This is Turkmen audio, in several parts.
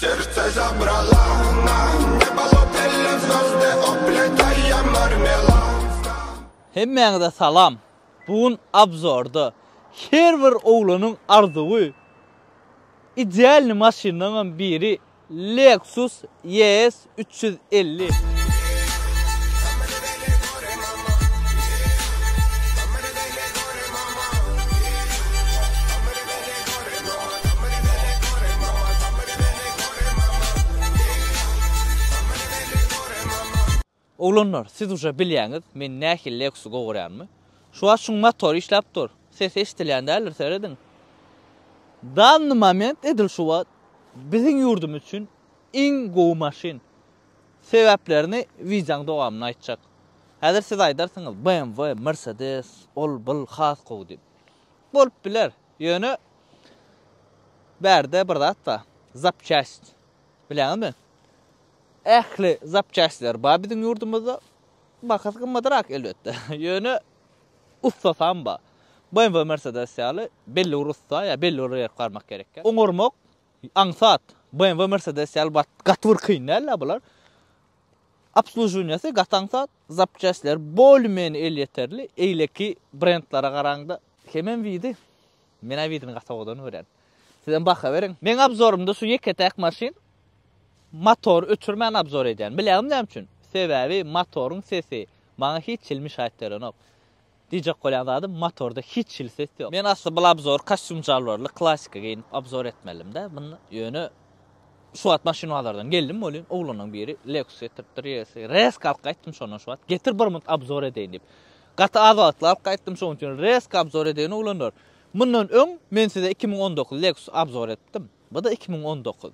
Сердце забрала на небо лопели звезды, оплетая мармелад. Hemmäňize salam. Bu gün obzorda her bir oglanyň arzuwy idealny maşynlaryňam biri Lexus ES 350. Oglanlar, siz uje bilýäňiz, men nähili Lexus gowurýanymy. Şu wagt şuň motory işläp dur. Sesi eşidilýän däldir, serediň. Danny moment edil şu wagt biziň ýurdumyz üçin iň gowy maşyn. Sebäplerini wideoň dowamynda aýtjak. Häzir siz aýdarsyňyz, BMW, Mercedes, ol bul has gowy diýip. Bolup biler. Ýöne bärde bir zat bar. Zapçast. Bilýäňizmi? Ähli zapçastlar bar biziň ýurdumyzda. Bahasy gymmadrak elbetde. Ýöne ussasam bar. BMW, Mercedes ýaly belli bir ussa ýa belli bir ýere barmak gerekýär. Oňarmak aňsat. BMW, Mercedes ýaly gaty bir kyn däl-de bular. Obsluženiýasy gaty aňsat, zapçastlar bolymeni elýeterli, eýleki brendlere garaňda hemem widi. Men-ä widini gaty owadan görýän. Sizem baha beriň. Meň obzorymda şu ýeke-täk maşyn motory öçürmän obzor edýän. Bilýäňizmi näme üçin? Sebäbi motoryň sesi maňa hiç hili müşaýt berenok. Diýjek bolýan zadym motorda hiç hili ses ýok. Men asly bul obzory kostýum jalbarly klasika geýinip obzor etmelimdä muny ýöne şu wagt maşyn bazardan geldim welin oglanlaň biri Lexus getiripdir ýesi rezko alyp gaýtdym şondan şu wagt getir bir munt obzor edeýin diýip. Gaty az wagtly alyp gaýtdym şonuň üçin rezko obzor edeýin oglanlar. Mundan öň men size 2019 Lexus obzor etdim. Bu-da 2019.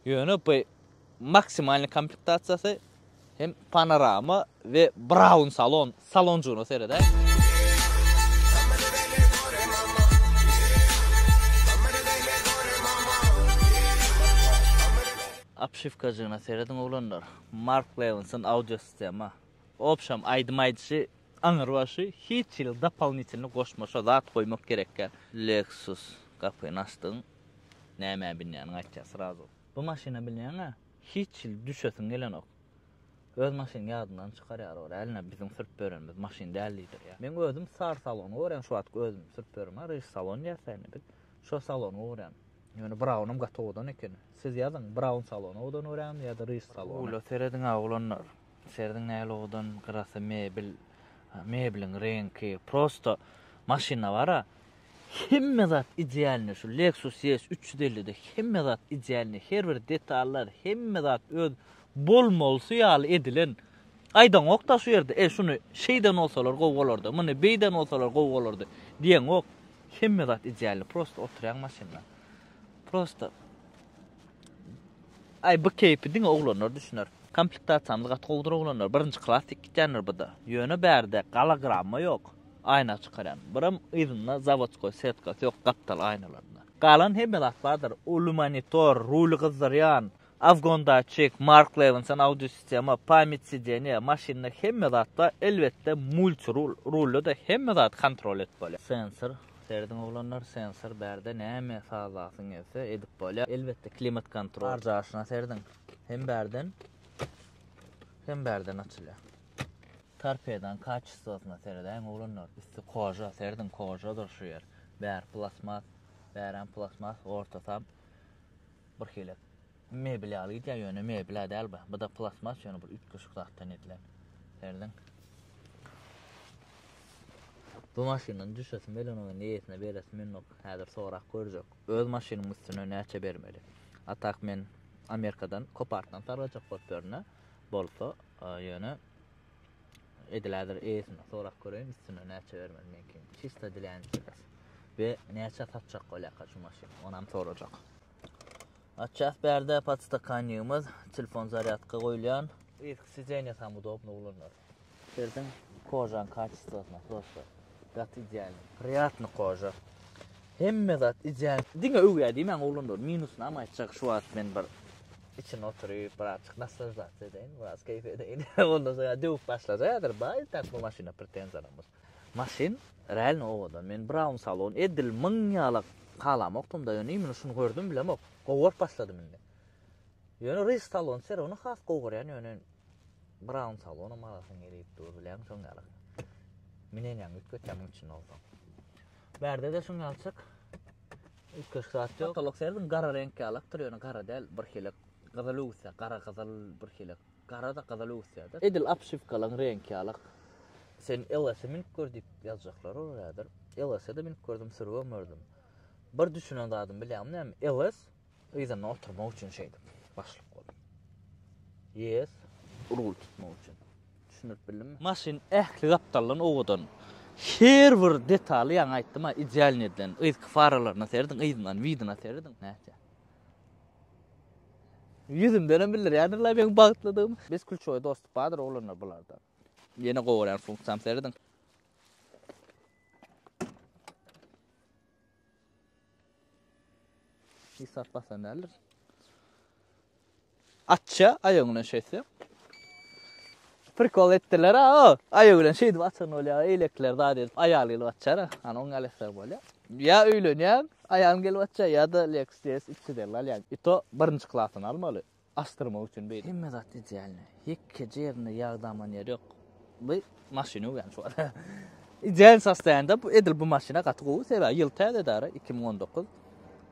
Ýöne bu maksimalnyý komplektasiýasy hem panorama we brown salon, salonjygyna seredäý. Obşiwkajygyna serediň oglanlar. Mark Levinson audio sistema. Obşam aýdym aýdyşy aňyrbaşy hiç hili dopolnitelny goşmaça zat goýmak gerekgä. Lexus gapyny açdyň nämä binýäniňi aýtýar srazu. Bu maşyna binýäňä hiç hili düşesiň gelenok. Öz maşynyň ýadyndan çykarýar ol. Älne biziň sürüp berenimiz maşyn däl diýdirýär. Meň özüm sary salony görýän şu wagtky özüm sürüp ýörün-ä ryž salon diýýäs-ä indi biz. Şo salony görýän. Ýöne braunam gaty owadan eken. Siz ýazyň braun salony owadan görýäňizmi ýa-da ryž salony. Ula serediň-ä oglanlar. Serediň nähili owadan gyrasy mebel. Mebeliň reňki prosto maşynda bar-a. Hemme zat idealny şu Lexus ES 350-de hemme zat idealny her bir detallar hemme zat öz bolmalysy ýaly edilen. Aýdaňokda şu ýerde e şuny şeýden bolsalar gowy bolardy muny beýden bolsalar gowy bolardy diýeňok. Hemme zat idealny prosto oturýaň maşynda. Prosto Aý bu keýpi diňe oglanlar düşüner. Komplektasiýamyz gaty gowudyr oglanlar. Birinji klas diýip gitýändir bu-da. Ýöne bärde gologramma ýok. Aýna çykarýan. Biram yzynda zawodskoý setkasy ýok gapdal aýnalarynda. Galan hemme zat bardyr. Uly monitor, ruly gyzdyrýan, afgon datçik, Mark Levinson audio sistema, pamýat sidenýa, maşynda hemme zat bar. Elbetde multirul, rulda-da hemme zady kontrol edip bolýar. Sensor, serediň oglanlar, sensor bärde näme sazlasyň gelse edip bolýar. Elbetde klimat kontrol. Arjaşyna serediň. Hem bärden, hem bärden açylýar. Torpedaň kaçestwosyna seredäýiň oglanlar. Üsti koža, serediň kožadyr şu ýer. Bäri plasmas, bärem plasmas, ortasam bir hili mebel ýaly gidýär, ýöne mebel-ä däl bu. Bu-da plasmas, ýöne bir üýtgeşik zatdan edilen. Serediň. Bu maşyndan düşesim gelenok, indi eýesine beresim gelenok. Häzir sorap görjek. Öz maşynyň üstüne näçe bermeli? A tak men Amerikadan Kopartdan sargajak bolup ýörün-ä. Bolsa, ýöne edil häzir eýesine sorap göreýin, üstüne näçe bermeli meňki. Çista dla interes. We näçe satjak bolýarka şu maşyny, onam sorajak. Açýas bärde podstakanigimiz, telefon zarýadka goýulýan. Yzky sidenýa sam udobno ulanýar. Serediň kožaň kaçestwosyna prosto gaty idealny. Priýatny koža. Hemme zat ideal. Diňe öwýä diýmäň oglanlar, minusynam aýtjak şu wagt men bir içinde oturyp birazjyk naslaždаться edeýin, biraz keýp edeýin. Ondan soň döwüp başlajak häzir baý tak bu maşyna pretenziýalarymyz. Maşyn realno owadan. Men brown salon edil myň ýalak halamokdym-da ýöne imенно şuny gördüm bilemok. Gowy görüp başladym indi. Ýöne ryž salon serowny has gowy görýän ýöne brown salonam alasyň gelip dur bilýäňmi şoň ýaly. Münenýäň üýtgetýäň muň içinde bolsaň. Bärde-de şoň ýalyçyk. Üýtgeşik zat ýok. Potolok serediň gara reňk ýalakdyr ýöne gara däl bir hili gyzyl öwüsýär gara gyzyl bir hili gara-da gyzyl öwüsýär-de. Edil obşiwkalaň reňki ýalak. Sen LS-e münüp gör diýip ýazjaklar olar häzir. LS-e-de münüp gördüm, sürübem gördüm. Bir düşünen zadym bilýäňmi näme? LS yzynda oturmak üçin şeýdip başlyk bolup. Yes, rul tutmak üçin. Düşündirip bildimmi? Maşyn ähli gapdaldan owadan. Her bir detaly ýaňy aýtdym-a idealnyý edilen. Yzky faralaryna serediň, yzyndan widyna serediň. Nätýä? Ýüzümdenem bildirýändirler meň bagtlydygymy. Besklýuçowy dostup bardyr oglanlar bularda. Ýene gowy görýän funksiýam serediň. Hiç zat basan däldir. Açça aýagyň bilen şeýtse. Prikol etdiler ha. Aýagy bilen şeýdip açan bolýar. Eýlekler zat edip aýaly gelip açar. Ana oň ýaly etseň bolýar. Ýa öýlenýäň, aýagyň gelip açýar ýa-da Lexus ES 350 alýaň. I to birinji klasyny almaly. Açdyrmak üçin beýle. Hemme zat idealny. Ýekeje ýerinde ýag daman ýeri ýok. Bu maşyn öwýän şu wagt. Ideal sostoýanda bu edil bu maşyna gaty gowy. Sebäbi ýyl täze dara 2019.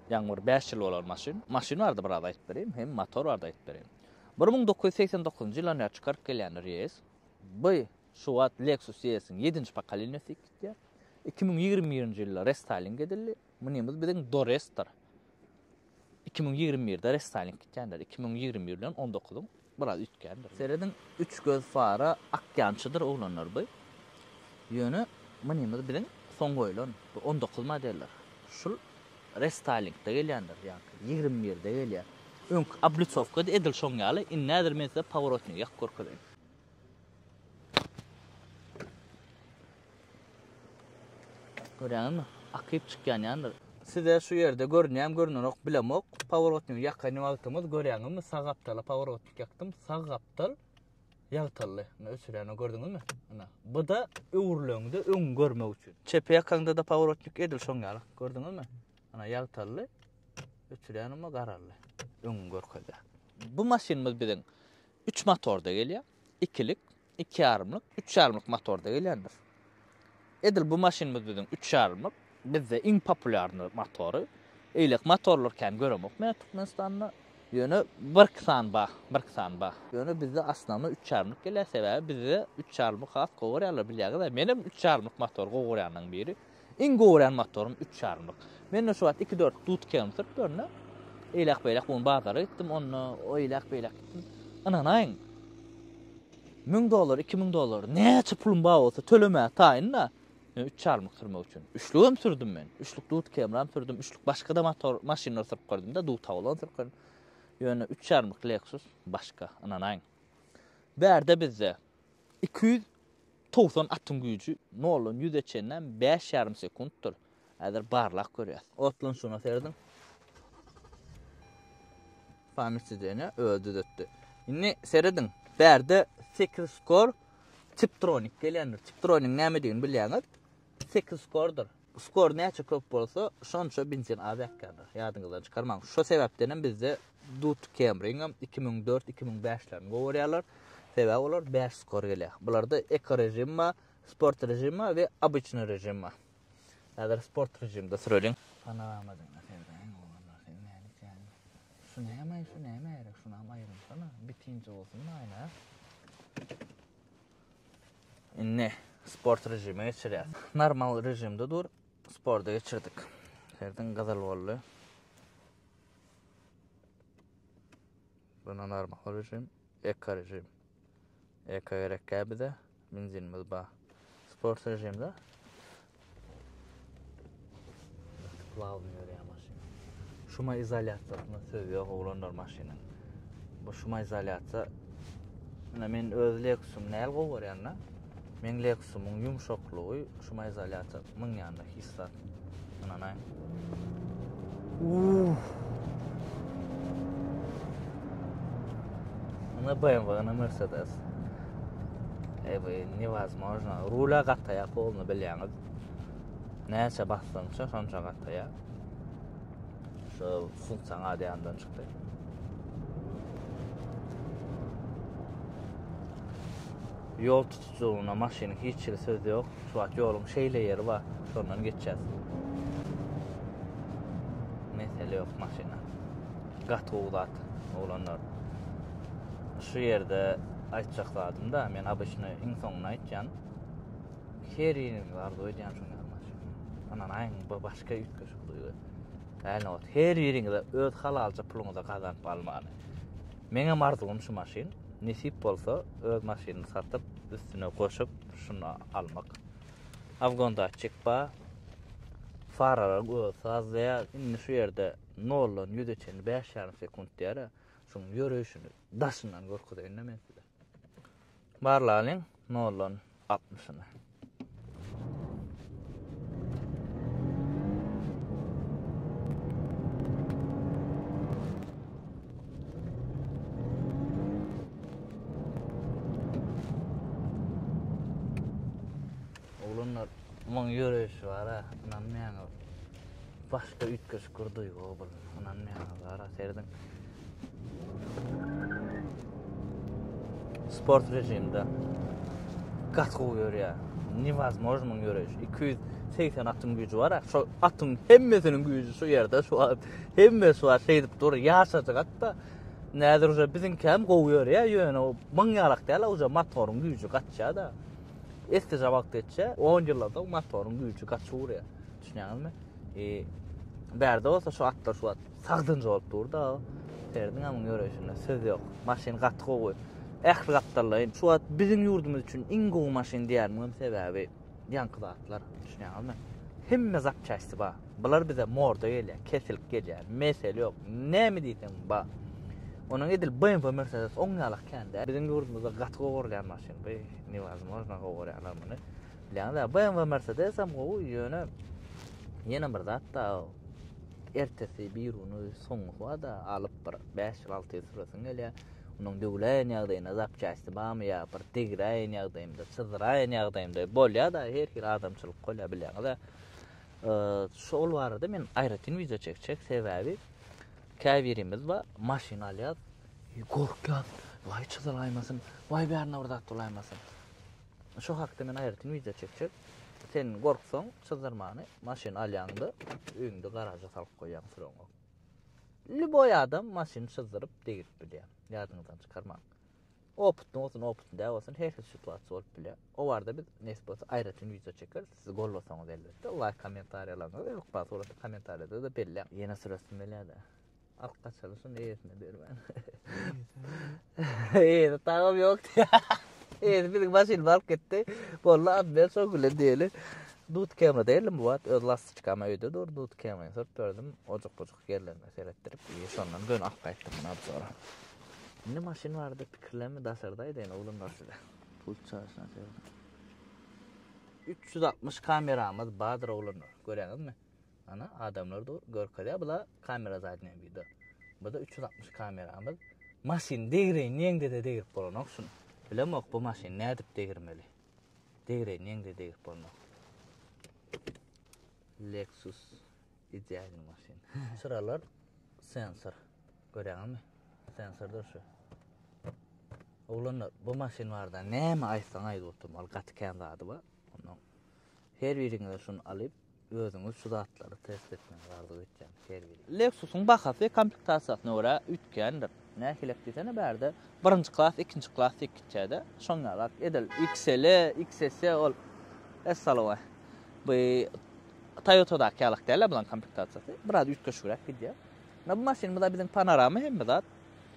Ýaňy bir 5 ýyl bolan maşyn. Maşyn barada biraz aýdyp bereýin, hem motor barada aýdyp bereýin. 1989-njy ýyldan bäri çykaryp gelýändir ES. Bu şu wagt Lexus ES-iň 7-nji pokoleniýasy diýip gitýär. 2021-nji ýylda restaýling edildi. Munymyz biziň Doresdir. 2021-de restaýling gitýändir. 2021 bilen 19-yň biraz üýtgändir. Serediň, üç göz fara akýançydyr oglanlar bu. Ýöne munymyz biziň soň goýlan bu 19 modeldir. Şul restaýlingde gelýändir, ýaňky 21-de gelýär. Öňki oblitsowka-da edil şoň ýaly. Indi häzir men size poworotnigi ýakyp görkezeýin. Görýäňizmi? Akyp çykýan ýandyr. Size şu ýerde görünýärmi, görünenok bilemok. Poworotnigi ýakan wagtymyz görýäňizmi? Sag gapdala poworotnik ýakdym. Sag gapdal ýagtyldy. Ine öçürýän gördüňizmi? Ine. Bu-da öwrüleňde öňüňi görmek üçin. Çepe ýakaňda-da poworotnik edil şoň ýaly. Gördüňizmi? Ine ýagtyldy. Öçürýänime garaldy. Öňüňi görkezýär. Bu maşynymyz biziň 3 motorda gelýär. Ikilik, iki ýarymlyk, üç ýarymlyk motorda gelýändir. Edil bu maşynymyz biziň üç ýarymlyk, bizde iň populýarny motory. Eýleki motorlar kän göremok men Türkmenistanda. Ýöne birki sany bar, birki sany bar. Ýöne bizde osnownoý üç ýarymlyk gelýär, sebäbi bizde üç ýarymlyk has gowy görýärler bilýäňiz-ä. Menem üç ýarymlyk motory gowy görýänleriň biri. Iň gowy görýän motorym üç ýarymlyk. Mende şu wagt iki dört dut kemsirip sürüp ýörün-de. Eýläk-beýläk bu gün bazara gitdim, onda o eýläk-beýläk gitdim. Ynanaýyň, 1000 dollar, 2000 dollar, näçe pulum bar bolsa tölemäge taýyn-da. Men üç ýarymlyk sürmek üçin. Üçlügem sürdüm men. Üçlük dut kemram sürdüm, üçlük başga-da motor, maşynlar sürüp gördüm-de, dut awlan sürüp gördüm. Ýöne üç ýarymlyk Lexus başga, ynanaýyň. Bärde bizde 290 atyň güýji noldan ýüze çenlem bäş ýarym sekuntdyr. Häzir barlap görýäs. Otlanyşyna serediň. Pamyt sideniýa özi düzetdi. Indi serediň. Bärde 8 skor Tiptronic gelýändir. Tiptronic nämedigini bilýäňiz. 8 skordyr. Skor näçe köp bolsa, şonça benzin az ýakýandyr. Ýadyňyzdan çykarmaň. Şo sebäpden hem bizde Dut Camry-iň 2004, 2005-lerini gowarýarlar. Sebäbi olar 5 skor gelýär. Bularda eko režim bar, sport režim bar we obyçnyý režim bar. Häzir sport režimde süreliň. Panoramadygyna seredäýiň oglanlar, sen näme etýäň? Şu näme, şu näme gerek? Şunam aýrynsana. Bitinje bolsun aýna. Indi sport režime geçirýäs. Normal režimde dur. Sporta geçirdik. Serediň gyzyl boldy. Buna normal režim, eko režim. Eko gerekkä bize. Benzinimiz bar. Sport režimde. Plawny ýörýär maşyn. Şuma izolýasiýasyna söz ýok oglanlar maşynyň. Bu şuma izolýasiýa Ine men öz Lexus'um näl gowy görýän-de. Meň Lexus'umyň ýumşaklygy şuma izolýasiýa muň ýanynda hiç zat. Ynanaýyň. Uff. Ine BMW, ine Mercedes. Ey bu nevozможно. Rula gataýar polny bilýäňiz. Näçe bassaňça şonça gataýar. Şu funksiýaň ady ýandan çykdy. Ýol tutujylygyna maşynyň hiç hili sözi ýok. Şu wagt ýoluň şeýle ýeri bar, şondan geçýäs. Mesele ýok maşyna. Gaty gowy zat, oglanlar. Şu ýerde aýtjak zadym da, men obyçny iň soňunda aýtýan. Her ýeriňizi arzuw edýän şuň ýaly maşyn. Ynanaýyň, bu başga üýtgeşik duýgy. Ähli wagt her biriňize öz halalja puluňyza gazanyp almany. Meňem arzuwym şu maşyn. Nesip bolsa öz maşynymy satyp, üstüne goşup şuny almak. Afgon datçik bar. Faralaryň özi sazlaýar. Indi şu ýerde noldan ýüze çenli bäş ýarym sekunt diýýär-ä. Şuň ýöreýşini daşyndan görkezeýin-de men size. Barlalyň noldan altmyşyny. Oglanlar, muň ýöreýşi bar-a, ynanmaýaňyz. Başga üýtgeşik bir duýgy bul. Ynanmaýaňyz bar-a, serediň. Sport režimde gaty gowy ýörýär. Newozможно muň ýöreýşi. 280 atyň güýji bar-a. Şo atyň hemmesiniň güýji şu ýerde şu wagt. Hemmesi bar, şeýdip dur. Ýaşajyk at-da. Nädir uje biziňkäm gowy ýörýär, ýöne o muň ýalak däl, uje motoryň güýji gaçýar-da. Esli wagt geçýär, 10 ýyldan soň motoryň güýji gaçyp urýar. Düşünýäňizmi? E, bärde bolsa şu atlar şu wagt sagdynja bolup dur-da. Serediň muň ýöreýşine, söz ýok. Maşyn gaty gowy. Ähli gapdallaýyn. Şu wagt biziň ýurdumyz üçin iň gowy maşyn diýermiň sebäbi ýaňky zatlar. Düşünýäňizmi? Hemme zapçasty bar. Bular bize morda gelýär, kesilip gelýär. Mesele ýok. Näme diýseň bar. Onuň edil BMW Mercedes oň ýalak kän däl. Biziň ýurdumyzda gaty gowurylýan maşyn. Bu newozможно gowurýarlar muny. Bilýäňiz-ä, BMW Mercedes hem gowy, ýöne ýene bir zat da ertesi biruny soňusy bar-da, alyp bir 5 ýyl, 6 ýyl süresiň gelýär. Onuň döwläýen ýagdaýynda zapçasty barmy ýa bir degräýen ýagdaýynda, çyzdyraýan ýagdaýynda bolýar-da, her hili adamçylyk bolýar bilýäňiz-ä. Şol barada men aýratyn wideo çekjek, sebäbi käbirimiz bar, maşyn alýas, gorkýas, waý çyzylaýmasyn, waý bärine bir zat bolaýmasyn. Şo hakda men aýratyn wideo çekjek. Sen gorksaň çyzdyrmany, maşyn alýaňda öýüňde garaža salyp goýýaň süreňok. Lýuboý adam maşyny çyzdyryp degirip bilýär. Ýadyňyzdan çykarmaň. Opytny bolsun, opytny däl bolsun, her hili situasiýa bolup bilýär. O barada biz nesip bolsa aýratyn wideo çekeris. Siz gollasaňyz elbetde, laýk kommentariýalaryňyzy hökman suratda kommentariýada-da belläň. Ýene süresim gelýär-de. Alyp gaçaly şuny eýesine bermän. Eýesi tagam ýok diýýär. Eýesi biziň maşynymy alyp gitdi. Boldy, admel şo gülen diýeli. Dut kemra däldim bu wagt. Öz lastoçkam öýde dur. Dut kemrany sürüp berdim. Ojuk-bujuk ýerlerine seretdirip, şondan göni alyp gaýtdym muny obzora. Indi maşyn barada pikirlenme daşarda aýdaýyn oglanlar size. Pult çaşyna serediň. 360 kameramyz bardyr oglanlar. Görýäňizmi? Ana adamlar dur görkezýär. Bula kamera zadnýa vida. Bu da 360 kameramyz. Maşyn degreýin ýeňde-de degrip bolanok şuny. Bilemok bu maşyn nädip degirmeli. Degreýin ýeňde degrip bolanok. Lexus idealny maşyn. Çyralar sensor. Görýäňizmi? Sensordyr şu. Oglanlar, bu maşyn barada näme aýtsaň aýdyp oturmaly, gaty kän zady bar. Ondan her biriňize şuny alyp, özüňiz şu zatlary test etmegiňizi arzuw etýän her biri. Lexus-yň bahasy komplektasiýasyna görä üýtgändir. Nähilek diýsene bärde birinji klas, ikinji klas diýip gitýär-de. Şoň ýalak edil XL, XS ol essalaway. Bu Toyota-daky ýalak däl-de bulaň komplektasiýasy. Biraz üýtgeşigräk gidýär. Ine bu maşynymyzda biziň panorama hemme zat.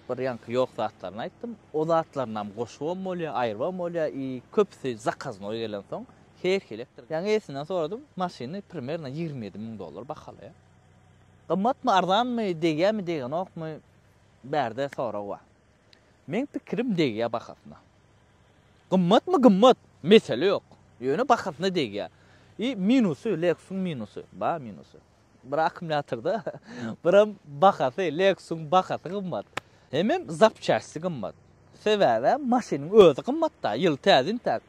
Bir ýaňky ýok zatlaryny aýtdym. O zatlarynam goşubam bolýar, aýrybam bolýar i köpüsi zakaznoý gelensoň her hili etdir. Ýaňy eýesinden soradym, maşyny primerno 27 müň dollar bahalaýar. Gymmatmy, arzanmy, degýärmi, degenokmy, bärde sorag bar. Meň pikirim degýär bahasyna. Gymmatmy, gymmat, mesele ýok. Ýöne bahasyna degýär. I minusy, Lexus-yň minusy, bar minusy. Bir akkumulýatorda birem bahasy, Lexus-yň bahasy gymmat. Hemem zapçasty gymmat. Sebäbi maşynyň özi gymmat-da, ýyl täze intäk.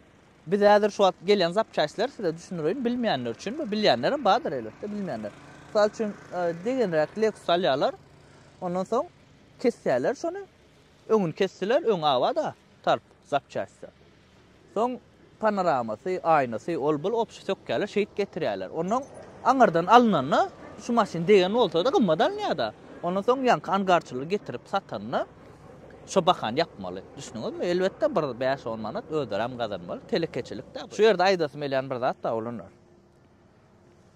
Biz häzir şu wagt gelýän zapçastleri size düşündireýin, bilmeýänler üçin, bu bilýänlerem bardyr elbetde, bilmeýänler. Mysal üçin, degenräk Lexus alýarlar. Ondan soň kesýärler şony. Öňüni kesdiler, öňi awa-da, tarp zapçastda. Soň panoramasy, aýnasy, ol-bul obşi sökýärler, şeýdip getirýärler. Onnoň aňyrdan alnanda şu maşyn degen bolsa-da gymmat alynýar-da. Ondan soň ýaňky angarçylar getirip satanda şo bahany ýapmaly. Düşdüňizmi? Elbetde bir bäş-on manat özlerem gazanmaly. Telekeçilik-dä bu. Şu ýerde aýdasym gelýän bir zat bar, oglanlar.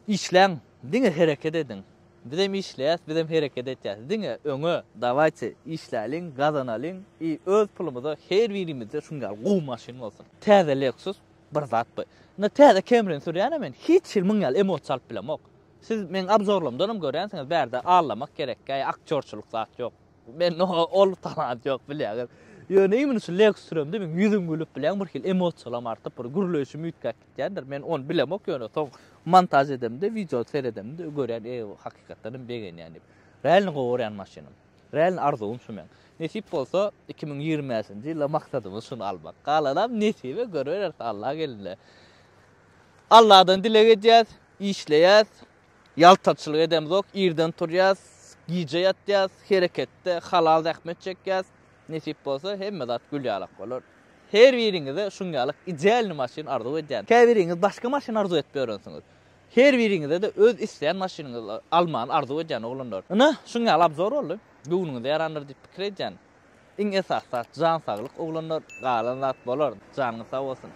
Işläň, diňe hereket ediň. Bizem işleýäs, bizem hereket etýäs. Diňe öňe, dawaýte, işläliň, gazanalyň i öz pulumyza her birimizde şuň ýaly gowy maşyn bolsun. Täze Lexus bir zat bu. Indi täze Camry-ni sürýänem men hiç hili muň ýaly emosiýa alyp bilemok. Siz meň obzorlarymdanam görýänsiňiz bärde aldamak gerekkä ýa aktýorçylyk zat ýok. Mende ol talant ýok bilýäňiz. Ýöne imенно şu Lexus süremde meň ýüzüm gülüp bilýäň bir hili emosiýalam artyp bir gürleýşim üýtgäp gitýändir. Men ony bilemok ýöne soň montaž edemde wideo seredemde görýän eý hakykatdan hem begenýän diýip. Realny gowy görýän maşynym. Realny arzuwym şu meň. Nesip bolsa 2025-nji ýylda maksadymyz şuny almak. Galanam nesibe görübereris Alla gelende. Alladan dileg edýäs, işleýäs. Ýaltaçylyk edemzok, irden turýas, gije ýatýas, hereketde, halal zähmet çekýäs. Nesip bolsa hemme zat gül ýalak bolar. Her biriňize şuň ýalak idealny maşyn arzuw edýän. Käbiriňiz başga maşyn arzuw edip ýörensiňiz. Her biriňize-de öz isleýän maşynyňyzy almany arzuw edýän oglanlar. Ynha, şuň ýaly obzor boldy. Göwnüňize ýarandyr diýip pikir edýän. Iň esasy zat jan saglyk oglanlar, galan zat bolar. Janyňyz sag bolsun.